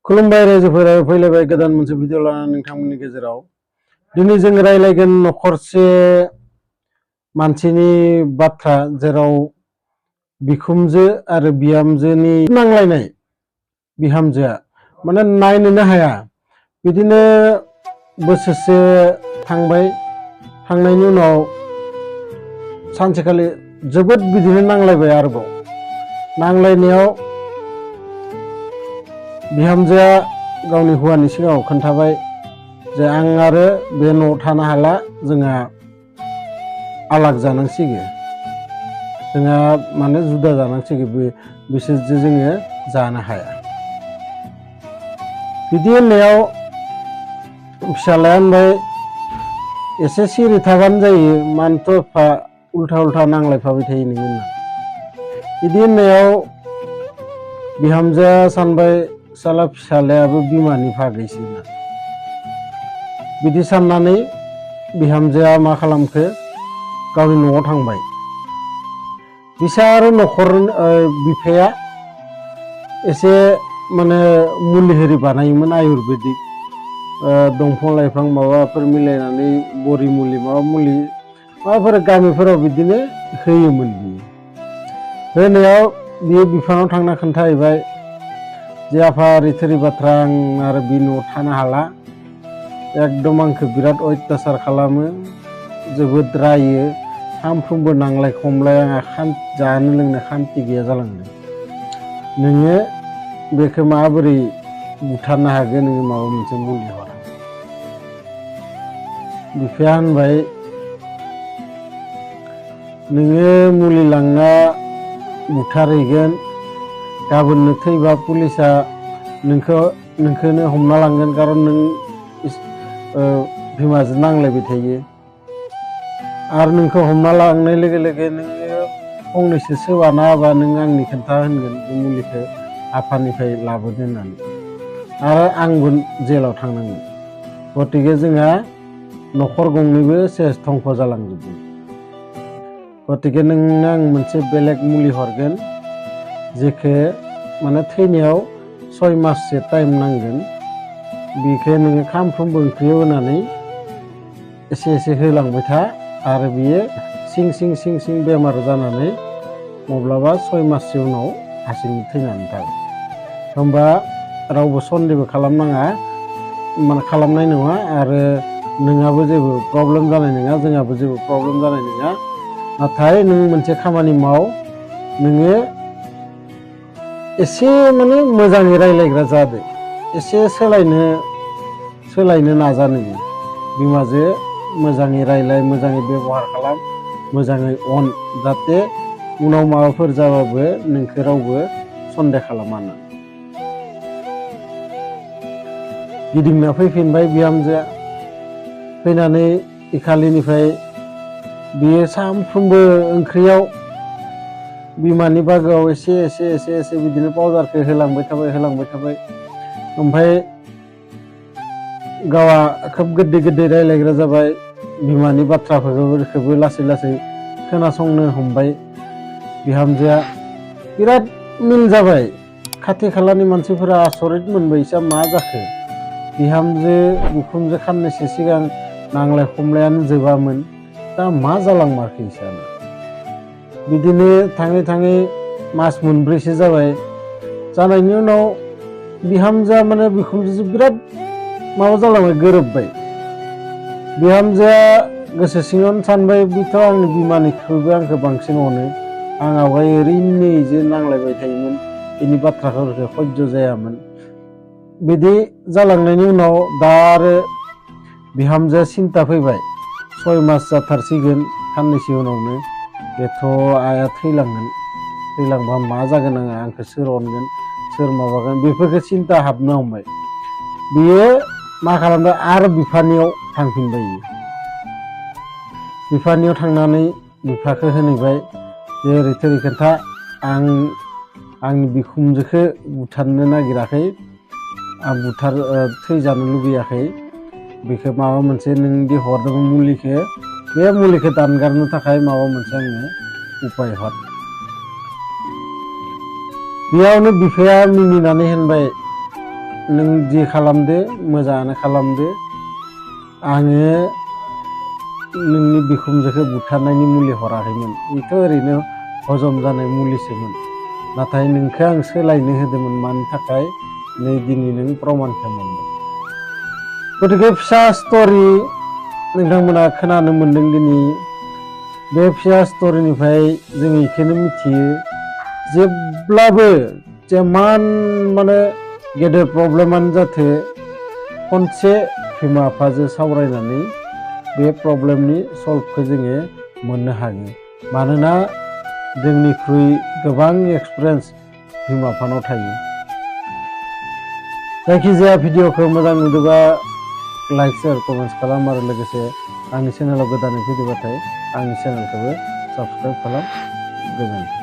खुलुमबाय रायजोफोरा फैलायबाय गोदान मोनसे भिडिअ लानानै नोंथांमोननि गेजेराव दिनै जों रायलायगोन नखरसे मानसिनि बाथ्रा जेराव बिखुमजो आरो बिहामजोनि नांलायनाय बिहामजोआ माने नायनोनो हाया बिदिनो बोसोरसे थांबाय थांनायनि उनाव सानसेखालि जोबोद बिदिनो नांलायबाय आरोबाव नांलायनायाव बिहामजोआ गावनि हौवानि सिगाङाव खोन्थाबाय जे आं आरो बे न'आव थानो हाला जोंहा आलाग जानांसिगोन जोंहा माने जुदा जानांसिगोन बिसोरजों जोङो जानो हाया बिदि होननायाव फिसालाया होनबाय एसे सिरि थाबानो जायो मानोथ' एफा उल्था नांलायफाबाय थायो नोङो होनना बिदि होननायाव बिहामजोआ सानबाय साला फिसालायाबो बिमानि भागैसो होनना बिदि साननानै बिहामजोआ मा खालामखो गावनि न'आव थांबाय बिसा आरो न'खर बिफाया एसे माने मुलि हेरि बानायोमोन आयुर्वेदिक दंफां लाइफां माबाफोर मिलायनानै बरि मुलि माबा मुलि माबाफोर गामिफोराव बिदिनो होयोमोन बियो होनायाव बियो बिफानाव थांना खोन्थाहैबाय जे आफा ओरै बाथ्रा आं आरो बि न'आव थानो हाला एकदम आंखौ बिराद अयथासार खालामो जोबोद रायो सानफ्रोमबो नांलाय खमलाय आंहा जानो लोंनो खान्थि गैया जालांदों नोङो बेखौ माबोरै बुथारनो हागोन नोङो माबा मोनसे मुलि हर बिफाया होनबाय नोङो मुलि लांना बुथारहैगोन गाबोननो थैबा पुलिसा नोंखौनो हमना लांगोन खारन नों बिमाजों नांलायबाय थायो आरो नोंखौ हमना लांनाय लोगो लोगो नोङो फंनैसो सोबाना होबा नों आंनि खोन्था होनगोन बे मुलिखौ आफानिफ्राय लाबोदो होननानै आरो आंबो जेलाव थांनांगोन गतिके जोंहा न'खर गंनैबो सेस धंख जालांजोबगोन गतिके नोंनो आं मोनसे बेलेग मुलि हरगोन जेखौ माने थैनायाव 6 माससो टाइम नांगोन बेखौ नोङो सानफ्रोमबो ओंख्रियाव होनानै एसे एसे होलांबाय था आरो बियो सिं बेमार जानानै माब्लाबा 6 माससो उनाव हारसिंनो थैनानै थागोन होमबा रावबो सन्देहबो खालामनाङा माने खालामनाय नङा आरो नोंहाबो जेबो प्रब्लेम जानाय नङा जोंहाबो जेबो प्रब्लेम जानाय नङा नाथाय नों मोनसे खामानि माव नोङो एसे माने मोजाङै रायलायग्रा जादो एसे सोलायनो नाजा नोङो बिमाजों मोजाङै रायलाय मोजाङै बेबहार खालाम मोजाङै अन जाहाथे उनाव माबाफोर जाबाबो नोंखौ रावबो सन्देह खालामा गिदिंना फैफिनबाय बिहामजोआ फैनानै इखालिनिफ्राय बियो सानफ्रोमबो ओंख्रियाव बिमानि बागोआव एसे बिदिनो पाउडारखौ होलांबाय थाबाय ओमफ्राय गावहा खोब गोदै रायलायग्रा जाबाय बिमानि बाथ्राफोरखौबो लासै खोनासंनो हमबाय बिहामजोआ बिराद मिल जाबाय खाथि खालानि मानसिफोरा आसरित मोनबाय इसा मा जाखो बिखुमजो खाननैसो सिगां नांलाय खमलायानो जोबामोन दा मा जालांमारखो इसानो बिदिनो थाङै मास मोनब्रैसो जाबाय जानायनि उनाव बिहामजोआ माने बिखुमजोजों बिराद माबा जालांबाय गोरोबबाय बिहामजोआ गोसो सिङावनो सानबाय बिथ' आंनि बिमानिख्रुइबो आंखौ बांसिन अनो आं आवगाय ओरैनो जे नांलायबाय थायोमोन बेनि बाथ्राफोरखौ सयज' जायामोन बिदि जालांनायनि उनाव दा आरो बिहामजोआ सिन्था फैबाय 6 मास जाथारसिगोन साननैसो उनावनो बेथ' आइया थैलांबा मा जागोन आंखौ सोर अनगोन सोर माबागोन बेफोरखौ सिन्था हाबनो हमबाय बियो मा खालामबाय आरो बिफानियाव थांफिनबाय बिफानियाव थांनानै बिफाखौ होनहैबाय जे ओरै खोन्था आंनि बिखुमजोखौ बुथारनो नागिराखै आं थैजानो लुगैयाखै बेखौ माबा मोनसे नोंदि हरदोंमोन मुलिखौ बे मुलिखौ दानगारनो थाखाय माबा मोनसे आंनो उपाय हर बेयावनो बिफाया मिनिनानै होनबाय नों जि खालामदो मोजाङानो खालामदो आङो नोंनि बिखुमजोखौ बुथारनायनि मुलि हराखैमोन बेथ' ओरैनो हजम जानाय मुलिसोमोन नाथाय नोंखौ आं सोलायनो होदोंमोन मानि थाखाय नै दिनै नों प्रमानखौ मोनदों गतिके फिसा स्ट'रि नोंथांमोना खोनानो मोनदों दिनै बे फिसा स्ट'रिनिफ्राय जों बेखौनो मिथियो जेब्लाबो जेमान माने गेदेर प्रब्लेमानो जाथो खनसे बिमा बिफाजों सावरायनानै बे प्रब्लेमनि सल्भखौ जोङो मोननो हायो मानोना जोंनिख्रुइ गोबां एक्सपिरियेन्स बिमा बिफानाव थायो जायखिजाया भिडिअखौ मोजां नुदोंबा लाइक शेयार कमेन्ट्स खालाम आरो लोगोसे आंनि चेनेलाव गोदानै फैदोंबाथाय आंनि चेनेलखौबो साबस्क्राइब खालाम गोजोन्थों।